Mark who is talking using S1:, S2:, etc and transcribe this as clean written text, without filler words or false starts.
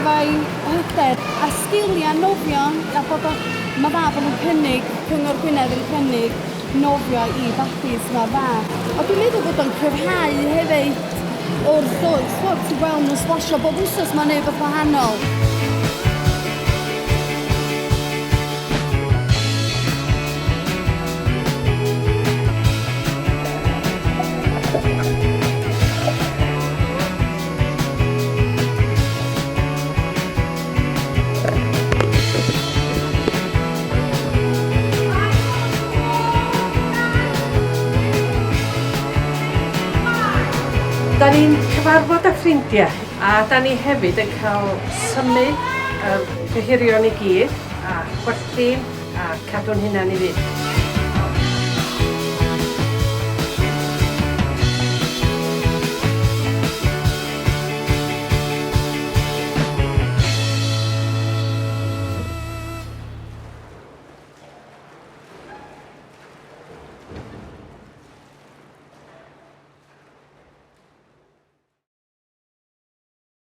S1: efo'i hyder a sgiliau nofio a bod o... Mae'n dda bod nhw'n cynnig, Cyngor Gwynedd yn cynnig nofio i babis mor fach. A dwi'n meddwl bod o'n cryfhau hefyd wrth ddod, t'mod, ti'n gweld nhw'n sblasio bob wsos ma'n neud wbath wahanol.
S2: Da ni'n cyfarfod â ffrindiau a da ni hefyd yn cael symud y cyhurion i gyd a chwerthin a cadw'n hunan i fynd.